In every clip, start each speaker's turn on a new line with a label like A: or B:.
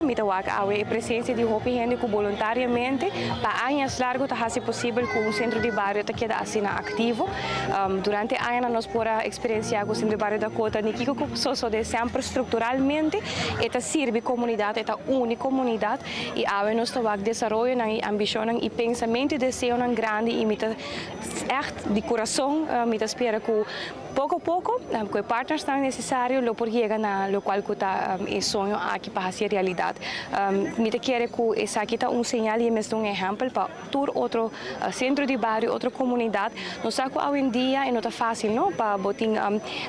A: Mi ta wak awe e presencia di hopi hende cu voluntariamente pa añas largo ta haci posibel cu un centro di bario ta keda asina activo. Durante añanan nos por a experiencia cu Centro di Bario Dakota ni kico cu sosode, semper structuralmente e ta sirbi comunidad, e ta uni comunidad y awe nos ta wak desaroyonan y ambicionnan y pensamento y deseonan grandi y mi ta echt di curason mi ta spera cu poco poco, cu e partnersnan necesario, lo por yega na locual cu ta e soño aki pa haci realidad. Mi ta kere cu esaki ta un señal y mes un ehempel pa tur otro centro di bario, otro comunidad. Nos sa cu awendia e no ta facil, no, pa bo tin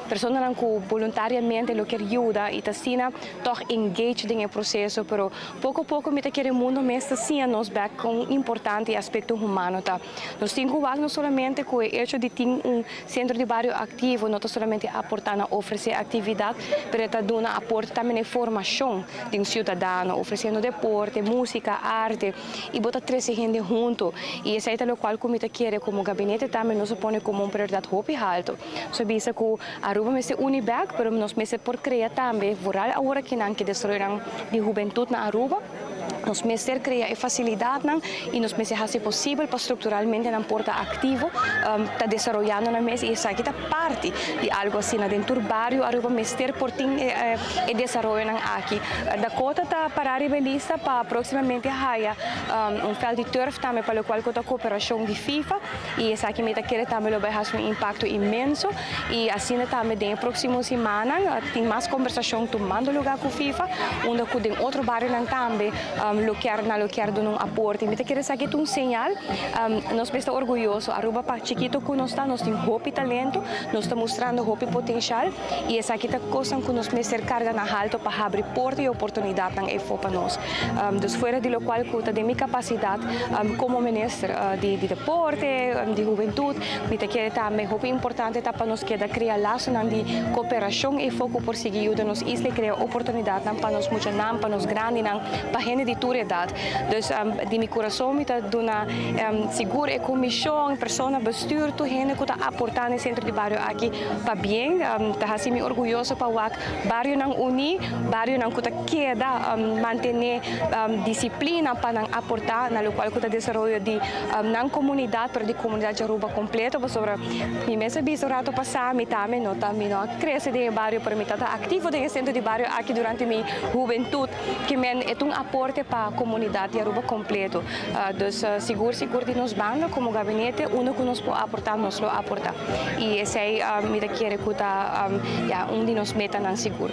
A: personanan cu voluntariamente lo kier yuda y ta asina toch engage den e proceso, pero poco poco mi ta kere mundo mes ta siña nos bek con importante aspecto humano ta. Nos tin cu no solamente cu e hecho di tin un centro di bario activo, no ta solamente aporta na ofrece actividad, pero ta duna aporte tambe na formacion di un ciudadano, ofreciendo deporte, musica, arte, y bo ta trece hende hunto. Y esey ta locual cu mi ta kere como gabinete tambe nos a pone como un prioridad hopi halto. So bisa cu Aruba mester uni back, pero nos mester por crea tambe, vooral awor cu nan kier desaroyo di hubentud na Aruba, nos mester crea e facilidadnan y nos mester haci posibel pa structuralmente nan por ta activo, ta desaroyando nan mes y esaki ta parti di algo asina den tur bario Aruba mester por tin e desaroyonan aki. Dakota ta para riba lista pa proximamente haya un veld di turf tambe, pa locual cu ta cooperacion di FIFA y esaki mi ta kere tambe lo bay haci un impacto inmenso y asina tambe den proximo siman tin mas conversacion tumando lugar cu FIFA, unda cu den otro barionan tambe lo kier duna un aporte. Mi ta kere esaki un señal, nos ta orguyoso. Aruba, pa chikito cu nos ta, nos tin hopi talento, nos ta mustrando hopi potencial y esaki ta cos cu nos mester carga na halto pa habri porta y oportunidadnan eyfo pa nos. Dus fuera di locual cu ta den mi capacidad como minister di deporte, di hubentud, mi ta kere tambe hopi importante ta pa nos keda crea lasonan di cooperacion y foco por sigui yuda nos isla crea oportunidadnan pa nos muchanan, pa nos grandinan, pa hende di tur edad. Dus di mi curason mi ta duna sigur e comision, persona, bestuur, tur hende cu ta aporta na centro di bario aki pabien, ta haci mi orguyoso pa wak barionan uni, barionan cu ta keda mantene disciplina pa nan aporta na locual cu ta desaroyo di nan comunidad, pero di comunidad di Aruba completo, pasobra mi mes a bisa rato pasa, mi tambe no ta mi no a crece den bario, pero mi tata activo den centro di bario aki durante mi hubentud, kiermen e un aporte pa comunidad di Aruba completo. Dus sigur sigur di nos banda como gabinete, unda cu nos por aporta, nos lo aporta. Y esey mi ta kere cu ta ja, un di nos metanan sigur.